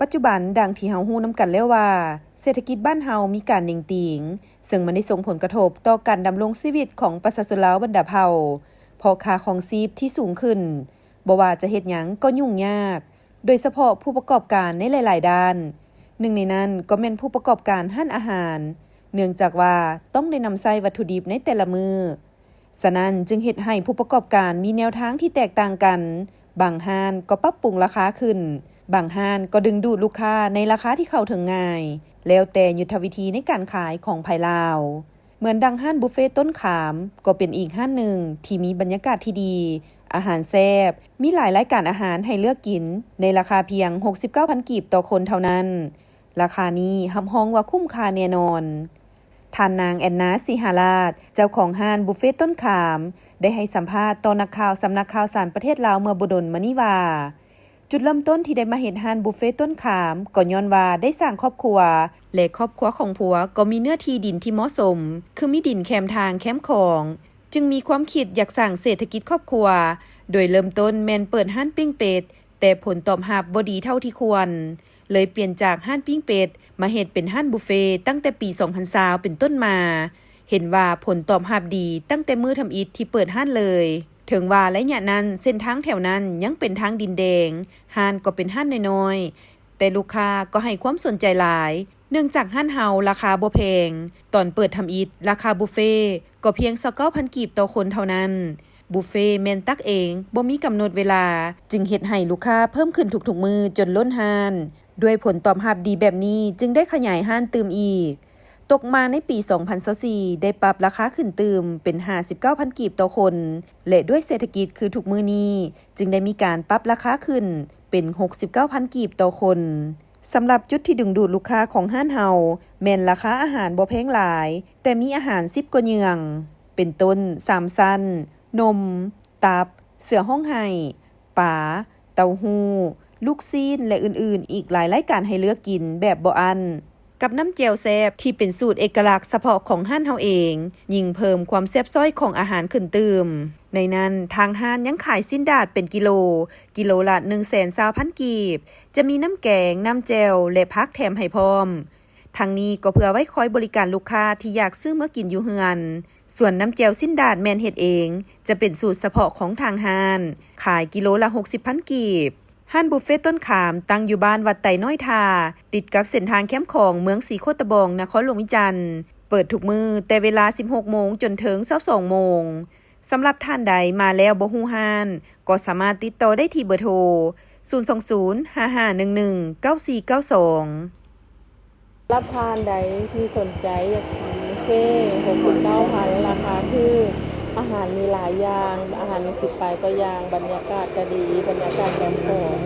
ປັດຈຸບັນ ດັ່ງທີ່ເຮົາຮູ້ນຳກັນແລ້ວວ່າ ເສດຖະກິດບ້ານເຮົາມີການເໜັງຕີງ, ເຊິ່ງມັນໄດ້ສົ່ງຜົນກະທົບຕໍ່ການດຳລົງຊີວິດຂອງປະຊາຊົນລາວບັນດາເຜົ່າ, ເພາະຄ່າຄອງຊີບທີ່ສູງຂຶ້ນ, ບໍ່ວ່າຈະເຮັດຫຍັງກໍຫຍຸ້ງຍາກ, ໂດຍສະເພາະຜູ້ປະກອບການໃນຫຼາຍໆດ້ານ. ໜຶ່ງໃນນັ້ນກໍແມ່ນຜູ້ປະກອບການຮ້ານອາຫານ, ເນື່ອງຈາກວ່າຕ້ອງໄດ້ນຳໃຊ້ວັດຖຸດິບໃນແຕ່ລະມື້. ສະນັ້ນຈຶ່ງເຮັດໃຫ້ຜູ້ປະກອບການມີແນວທາງທີ່ແຕກຕ່າງກັນ, ບາງຮ້ານກໍປັບປຸງລາຄາຂຶ້ນ, ບາງຮ້ານກໍດຶງດູດລູກຄ້າໃນລາຄາທີ່ເຂົ້າເຖິງງ່າຍ, ແລ້ວແຕ່ຍຸດທະວິທີໃນການຂາຍຂອງໃຜລາວ. ເໝືອນດັ່ງຮ້ານບຸບເຟຕົ້ນຂາມ ກໍເປັນອີກຮ້ານໜຶ່ງທີ່ມີບັນຍາກາດທີ່ດີ, ອາຫານແຊບ, ມີຫຼາຍລາຍການອາຫານໃຫ້ເລືອກກິນ ໃນລາຄາພຽງຫົກສິບເກົ້າພັນກີບຕໍ່ຄົນເທົ່ານັ້ນ. ລາຄານີ້ຮັບຮອງວ່າຄຸ້ມຄ່າແນ່ນອນ. ທ່ານນາງ ແອນນາ ສີຫາລາດ ເຈົ້າຂອງຮ້ານບຸບເຟຕົ້ນຂາມ ໄດ້ໃຫ້ສຳພາດຕໍ່ນັກຂ່າວສຳນັກຂ່າວສານປະເທດລາວເມື່ອບໍ່ດົນມານີ້ວ່າ ຈຸດເລີ່ມຕົ້ນທີ່ໄດ້ມາເຮັດຮ້ານບຸບເຟຕົ້ນຂາມ ກໍຍ້ອນວ່າໄດ້ສ້າງຄອບຄົວ ແລະ ຄອບຄົວຂອງຜົວກໍມີເນື້ອທີ່ດິນທີ່ເໝາະສົມ, ຄືມີດິນແຄມທາງແຄມຂອງ, ຈຶ່ງມີຄວາມຄິດຢາກສ້າງເສດຖະກິດຄອບຄົວ, ໂດຍເລີ່ມຕົ້ນແມ່ນເປີດຮ້ານປີ້ງເປັດ, ແຕ່ຜົນຕອບຮັບບໍ່ດີເທົ່າທີ່ຄວນ, ເລີຍປ່ຽນຈາກຮ້ານປີ້ງເປັດມາເຮັດເປັນຮ້ານບຸບເຟຕັ້ງແຕ່ປີສອງພັນຊາວເປັນຕົ້ນມາ. ເຫັນວ່າຜົນຕອບຮັບດີຕັ້ງແຕ່ມື້ທຳອິດທີ່ເປີດຮ້ານເລີຍ. ເຖິງວ່າໄລຍະນັ້ນເສັ້ນທາງແຖວນັ້ນຍັງເປັນທາງດິນແດງ, ຮ້ານກໍເປັນຮ້ານນ້ອຍໆ, ແຕ່ລູກຄ້າກໍໃຫ້ຄວາມສົນໃຈຫຼາຍ, ເນື່ອງຈາກຮ້ານເຮົາລາຄາບໍ່ແພງ. ຕອນເປີດທຳອິດ, ລາຄາບຸບເຟກໍພຽງຊາວເກົ້າພັນກີບຕໍ່ຄົນເທົ່ານັ້ນ. ບຸບເຟແມ່ນຕັກເອງ, ບໍ່ມີກຳນົດເວລາ, ຈຶ່ງເຮັດໃຫ້ລູກຄ້າເພີ່ມຂຶ້ນທຸກໆມື້ຈົນລົ້ນຮ້ານ. ດ້ວຍຜົນຕອບຮັບດີແບບນີ້, ຈຶ່ງໄດ້ຂະຫຍາຍຮ້ານຕື່ມອີກ. ຕົກມາໃນປີສອງພັນຊາວສີ່ ໄດ້ປັບລາຄາຂຶ້ນຕື່ມເປັນຫ້າສິບເກົ້າພັນກີບຕໍ່ຄົນ, ແລະ ດ້ວຍເສດຖະກິດຄືທຸກມື້ນີ້, ຈຶ່ງໄດ້ມີການປັບລາຄາຂຶ້ນເປັນຫົກສິບເກົ້າພັນກີບຕໍ່ຄົນ. ສຳລັບຈຸດທີ່ດຶງດູດລູກຄ້າຂອງຮ້ານເຮົາ ແມ່ນລາຄາອາຫານບໍ່ແພງຫຼາຍ, ແຕ່ມີອາຫານສິບກວ່າເຫຍື່ອງ ເປັນຕົ້ນ ສາມຊັ້ນ, ນົມ, ຕັບ, ເສືອຮ້ອງໄຫ້, ປາ, ເຕົ້າຫູ້, ລູກຊີ້ນ ແລະ ອື່ນໆ ອີກຫຼາຍລາຍການໃຫ້ເລືອກກິນແບບບໍ່ອັ້ນ, ກັບນ້ຳແຈ່ວແຊບທີ່ເປັນສູດເອກະລັກສະເພາະຂອງຮ້ານເຮົາເອງ, ຍິ່ງເພີ່ມຄວາມແຊບຊ້ອຍຂອງອາຫານຂຶ້ນຕື່ມ. ໃນນັ້ນ, ທາງຮ້ານຍັງຂາຍຊີ້ນດາດເປັນກິໂລ, ກິໂລລະໜຶ່ງແສນຊາວພັນກີບ, ຈະມີນ້ຳແກງ, ນ້ຳແຈ່ວ ແລະ ຜັກແຖມໃຫ້ພ້ອມ. ທັງນີ້ກໍເພື່ອໄວ້ຄອຍບໍລິການລູກຄ້າທີ່ຢາກຊື້ເມືອກິນຢູ່ເຮືອນ. ສ່ວນນ້ຳແຈ່ວຊີ້ນດາດແມ່ນເຮັດເອງ, ຈະເປັນສູດສະເພາະຂອງທາງຮ້ານ, ຂາຍກິໂລລະຫົກສິບພັນກີບ. ຮ້ານບຸບເຟຕົ້ນຂາມຕັ້ງຢູ່ບ້ານວັດໄຕນ້ອຍທ່າ, ຕິດກັບເສັ້ນທາງແຄມຂອງເມືອງສີໂຄດຕະບອງ, ນະຄອນຫຼວງວຽງຈັນ. ເປີດທຸກມື້ແຕ່ເວລາສິບຫົກໂມງຈົນເຖິງຊາວສອງໂມງ. ສຳລັບທ່ານໃດມາແລ້ວບໍ່ຮູ້ຮ້ານ, ກໍສາມາດຕິດຕໍ່ໄດ້ທີ່ເບີໂທ ສູນສອງສູນ ຫ້າຫ້າໜຶ່ງໜຶ່ງ ເກົ້າສີ່ເກົ້າສອງ. ສຳລັບທ່ານໃດທີ່ສົນໃຈຢາກກິນບຸບເຟຫົກສິບເກົ້າພັນ ລາຄາຖືກ, ອາຫານມີຫຼາຍຢ່າງ, ອາຫານມີສິບປາຍກວ່າຢ່າງ, ບັນຍາກາດກໍດີ, ບັນຍາກາດແຄມຂອງ